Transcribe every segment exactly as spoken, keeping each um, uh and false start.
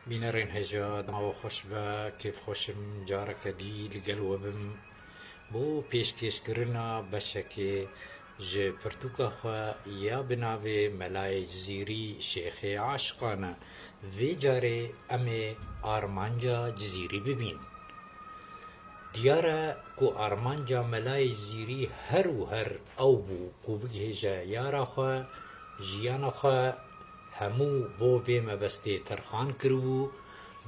Bînerên hêja, dema we xweş be, kêfxweş im careke dî li gel we bim. Bo pêşkêşkirina beşekê ji pirtûka xwe ya bi navê Melayê Cizîrî Şêxê Aşiqan e. Vê carê em ê armanca Cizîrî bibîn. Diyar e ku armanca Melayê Cizîrî her û her ew bû ku bigihêje yara xwe, jiyana xwe hemû bo vê mebestê terxan kiribû,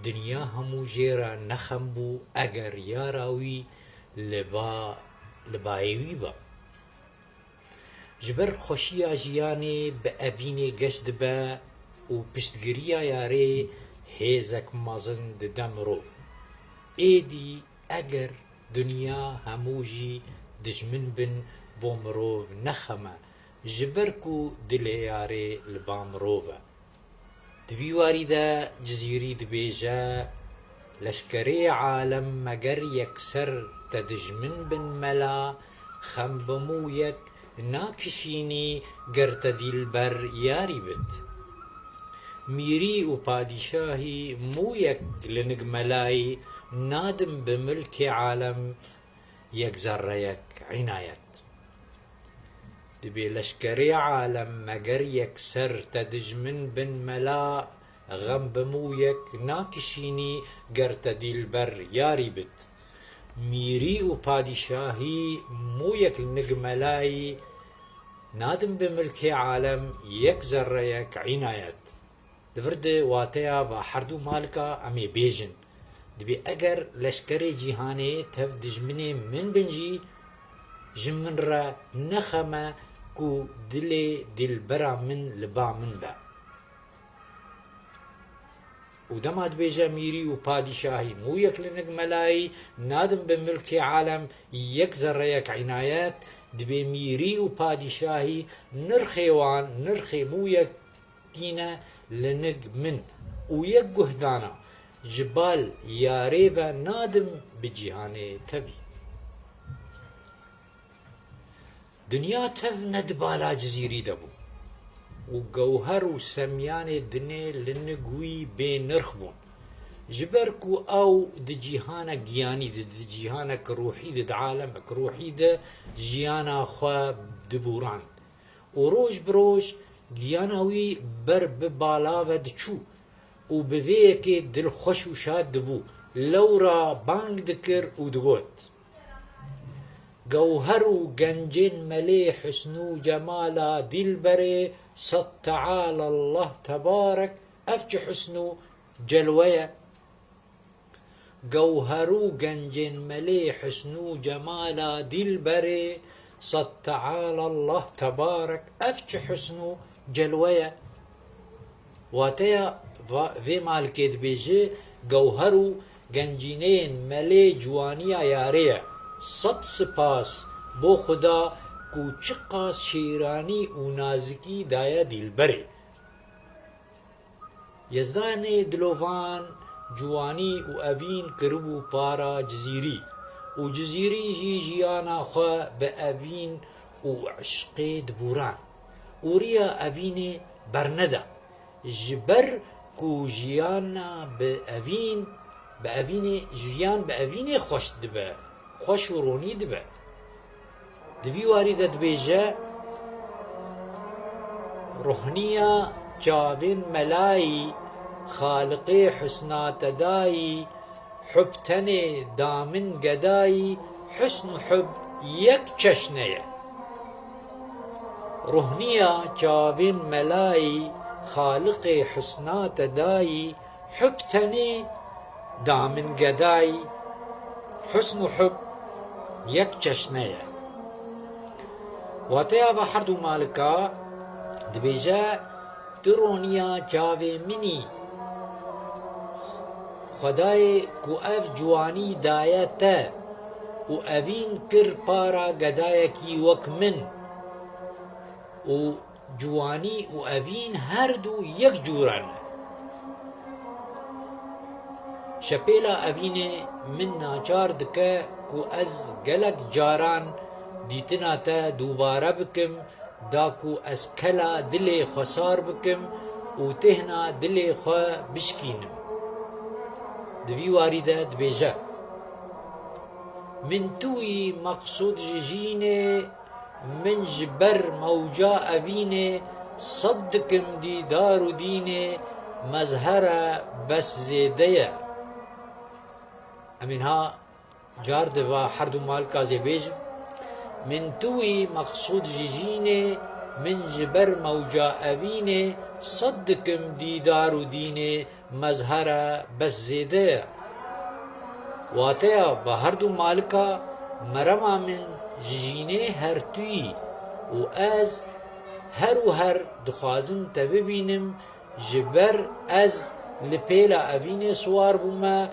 dinya hemû jê re nexem bû eger yara wî li ba, li bayê wî ba. Ji ber xweşiya jiyanê bi evînê geş dibe û piştgiriya yarê hêzek mezin dide mirov. Êdî eger dinya hemû jî dijmin bin bo mirov ne xem e, ji ber ku dilê yarê li ba mirov e. Di vî warî de Cizîrî dibêje, leşkerê alem meger yekser te dijmin bin mela, xem bi mûyek nakişînî ger te dîlber yarî bit. Mîrî û padîşahî mûyek li nig melayî, nadim bi milkê alem yek zerreyek înayet. Dibê leşkerê alem meger yekser te dijmin bin mela, xem bi mûyek nakişînî ger te dîlber yarî bit. Mîrî û padîşahî mûyek li nig melayî, nadim bi milkê alem yek zerreyek înayet. Di vir de wateya va herdû malika em ê bêjin. Dibê eger leşkerê cîhanê tev dijminê min bin jî, ji min re ne xem e ku dilê dîlbera min li ba min be. Û dema dibêje mîrî û padîşahî mûyek li nig melayî, nadim bi milkê alem yek zerreyek înayet, dibê mîrî û padîşahî nirxê wan, nirxê mûyek tîne li nig min û yek guhdana, ji bal yarê ve nadim bi cîhanê tevî. Dinya tev ne di bala Cizîrî de bû û gewher û semyanê dinê li nig wî bê nirx bûn. Ji ber ku ew di cîhanek giyanî de, di cîhanek ruhî de, di alemek ruhî de jiyana xwe dibûrand. Û roj bi roj giyana wî ber bi bala ve diçû û bi vê yekê dilxweş û şad dibû. Lewra bang dikir û digot, gewher û gencên melê husn û cemala dîlberê sed teala Allah tebarek, ev çi husn û celwe ye. Gewher û gencên melê husn û cemala dîlberê sed teala Allah tebarek, ev çi husn û celwe ye. Wateya va-, vê malikê dibêje, gewher û gencîneyên melê ciwaniya yarê ye. Sed sipas bo Xuda ku çiqas şêranî û nazikî daye dîlberê. Yezdanê dilovan ciwanî û evîn kiribû para Cizîrî û Cizîrî jî jiyana xwe bi evîn û eşqê dibûran û riya evînê berneda. Ji ber ku jiyana bi evîn, bi evînê, jiyan bi evînê xweş dibe, xweş û ronî dibe. Di vî warî de dibêje, ruhniya çavên melayî, Xaliqê husna te dayî, hub tenê da min gedayî, husn û hub yek çeşne ye. Ruhniya çavên melayî, Xaliqê husna te dayî, hub tenê da min gedayî, husn û hub yek çeşne ye. Wateya va herdû malika dibêje, tu roniya çavê min î. Xwedayê ku ev ciwanî daye te û evîn kir para gedayekî wek min û ciwanî û evîn her du yek cûre ne. Şepêla evînê min naçar dike ku ez gelek caran dîtina te dubare bikim, da ku ez kela dilê xwe sar bikim û têhna dilê xwe bişkînim. Di vî warî de dibêje: Min tu wî meqsûd ji jînê, min ji ber mewca evînê, sed dikim dîdar û dînê, mezhere bes zêde ye. Em ê niha car di va herdu malika zê bêjin: Min tu wî meqsûd ji jînê, min ji ber mewca evînê, sed dikim dîdar û dînê, mezhere bes zêde ye. Wateya ba herdu malika, merema min ji jînê her tu yî û ez her û her dixwazim te bibînim, ji ber ez li pêla evînê siwar bûme,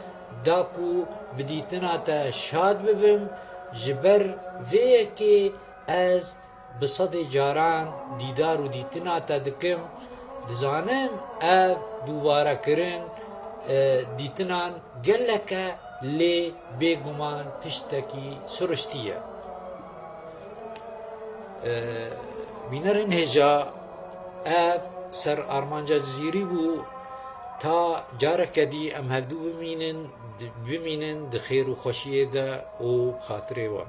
da ku bi dîtina te şad bibim, ji ber vê yekê ez bi sedê caran dîdar û dîtina te dikim. Dizanim ev dubare kirin, e, dîtinan gelek e, lê bêguman tiştekî siriştî ye. E, bînerên hêja, ev ser armanca Cizîrî bû. Ta careke dî em hevdû bimînin, di-, bimînin di xêr û xweşiyê de û bi xatirê we.